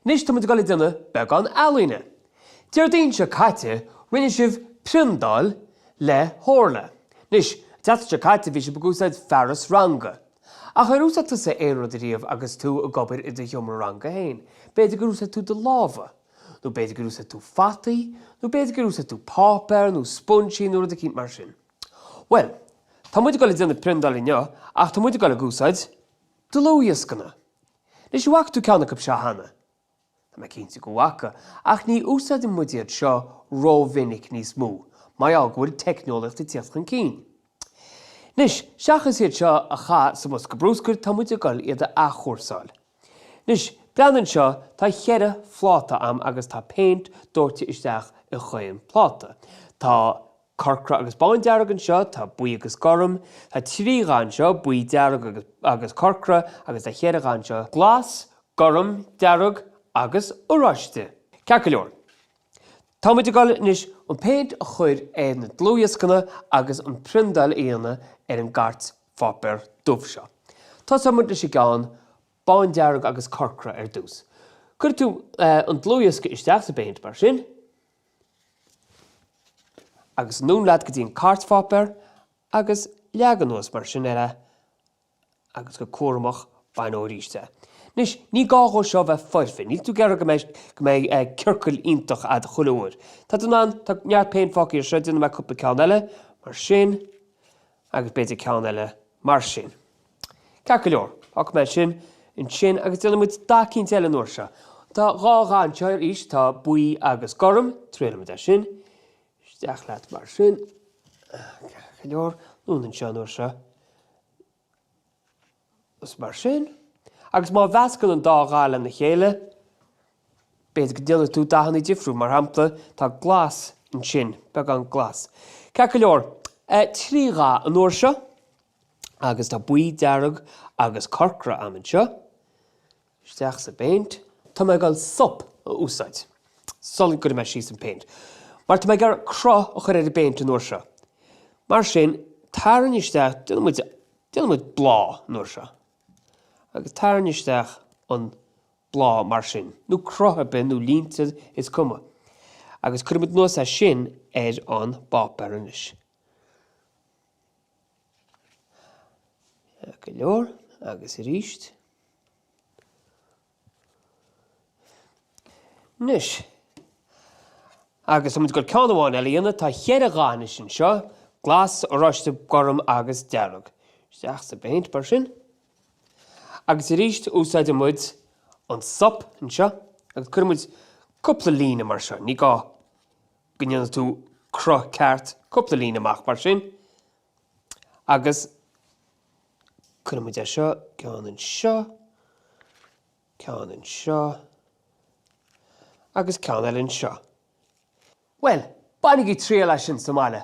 Anois tá muid ag dul ag déanamh beagán ealaíne. Déardaoin seo caite rinne sibh priondáil le hOrla. Anois, an tseachtain seo caite bhí sibh ag úsáid fearas ranga. Ach ar úsáid tusa aon rud ariamh agus tú ag obair i do sheomra ranga féin? B'fhéidir gur úsáid tú do lámha. Nó b'fhéidir gur úsáid tú fataí, nó b'fhéidir gur úsáid tú páipéar nó spoinsí nó rud eicínt mar sin. Bhuel, tá muid ag dul ag déanamh priondáil inniu ach tá muid ag dul ag úsáid dlúthdhioscanna. Anois, an bhfaca tú ceann acu seo cheana? Tá mé cinnte go bhfaca, ach ní úsáideann muid iad seo rómhinic níos mó, mar gheall go bhfuil teicneolaíocht ag tíocht chun cinn. Anois, seachas iad seo a chaith sa mbosca brúscair, tá muid ag dul iad a athchúrsáil. Anois, breathnaigh anseo, tá cheithre phláta a'm agus tá péint dóite isteach i chaon pláta. Tá corcra agus bándearg anseo, tá buí agus gorm, tá 3 dhath anseo, buí, dearg agus agus corcra, agus tá cheithre dhath anseo, glas, gorm, dearg agus oráiste. Ceart go leor. Tá muid ag dul anois an péint a chur ar na dlúthdhioscanna agus an priondáil a dhéanamh ar an gcairtpháipéar dubh seo. Tosóidh muid leis an gceann bándearg agus corcra ar dtús. Cuirfidh tú an dlúthdhiosca isteach sa bpéint mar sin. Agus anonn leat go dtí an cairtpháipéar agus leag anuas mar sin air é agus go cúramach bain ó arís é. Anois, ní gá dhó seo bheith foirfe, níl tú ag iarraidh go mbeidh, go mbeidh ciorcal iontach a'd chuile uair. Tá tú in ann, tá neart péint fágtha air seo, déanfaidh mé cúpla ceann eile mar sin agus b'fhéidir ceann eile mar sin. Ceart go leor, fágfaidh mé sin ansin agus déanfaidh muid dath eicínt eile an uair seo. Tá dhá dhath anseo arís, tá buí agus gorm, triailfidh muid é sin. Isteach leat mar sin. Ceart go leor, anonn anseo an uair seo. Is mar sin. Agus má mheascann an dá dhath lena chéile, b'fhéidir go ndéanfaidh tú dathanna difriúil. Mar shampla, tá glas ansin, beagán glas. Ceart go leor, 3 dhath an uair seo. Agus tá buí, dearg agus corcra a'm anseo. Isteach sa bpéint. Tá mé ag dul sop a úsáid sula gcuirfidh mé síos an péint. Mar tá mé ag iarraidh cruth a chur ar an bpéint an uair seo. Mar sin, tarraing isteach, déanfaidh muid, déanfaidh muid bláth an uair seo. Agus tarraing isteach an bláth mar sin, nó cruth ar bith, nó línte, is cuma. Agus cuirfidh muid anuas é sin ar an bpáipéar anois. Go leor, agus arís. Anois, agus tá muid ag dul ceann amháin eile a dhéanamh, tá cheithre dhath anois anseo, glas, oráiste, gorm agus dearg. Isteach sa bpéint mar sin. Agus arís úsáideann muid an sop anseo agus cuireann muid cúpla líne mar seo, ní gá go ndéanfaidh tú cruth ceart, cúpla líne amach mar sin agus cuirfidh muid é seo, ceann anseo, ceann anseo agus ceann eile anseo. Bhuel, bainigí triail as sin sa mbaile!